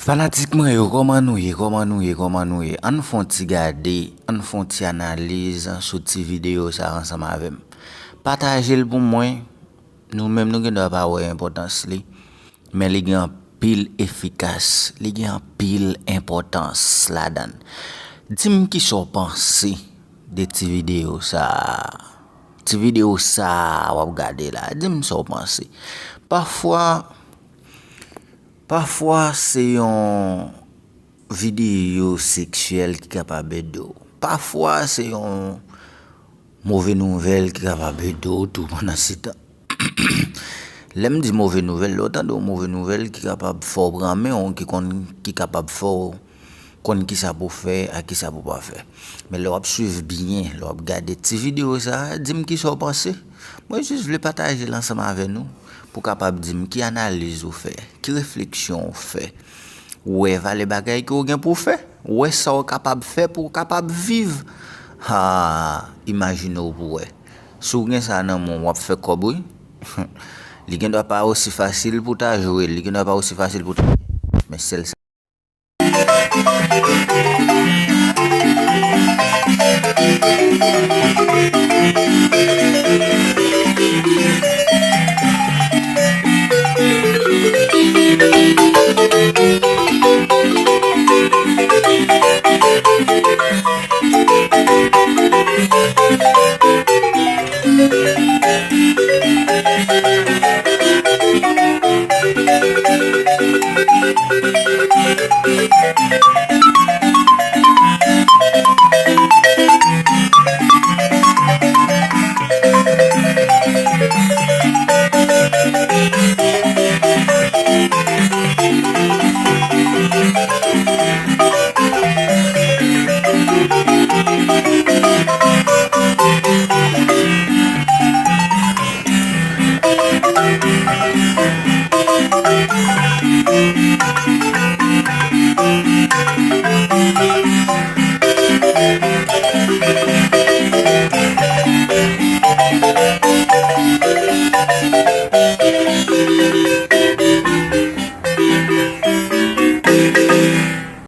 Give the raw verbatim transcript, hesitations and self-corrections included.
Fanatik mwen yo, kòman nou ye? Kòman nou ye? Kòman nou ye? Ann fè yon ti gade, ann fè yon ti analiz sou ti videyo sa ansanm avè m. Pataje l pou mwen. Nou menm nou gen dwa pa wè enpòtans li, men li gen anpil efikas, li gen anpil enpòtans ladan l. Di m kisa w panse de ti videyo sa a. Ti videyo sa a w ap gade la, di m sa w panse. Pafwa, pafwa se yon videyo seksyèl ki kapab ede w. Pafwa se yon move nouvèl ki kapab ede w tou pandan se tan. Lè m di move nouvèl, lè w tande yon move nouvèl ki kapab fè w pran men w, ki konn, ki kapab fè w konn kisa pou w fè ak kisa pou w pa fè. Men lè w ap swiv byen, lè w ap gade ti videyo sa a, di m kisa w panse. Mwen jis vle pataje l ansanm avè nou pou w kapab di m ki analiz ou fè, ki refleksyon ou fè. Ou wè valè bagay ke w gen pou w fè. Ou wè sa w kapab fè pou w kapab viv. Ha, imajine w pou w wè. Si w gen sa nan men w, w ap fè kòb wi. Li gen dwa pa osi fasil pou w ta jwe l, li gen dwa pa osi fasil pou w ta, men sèl sa.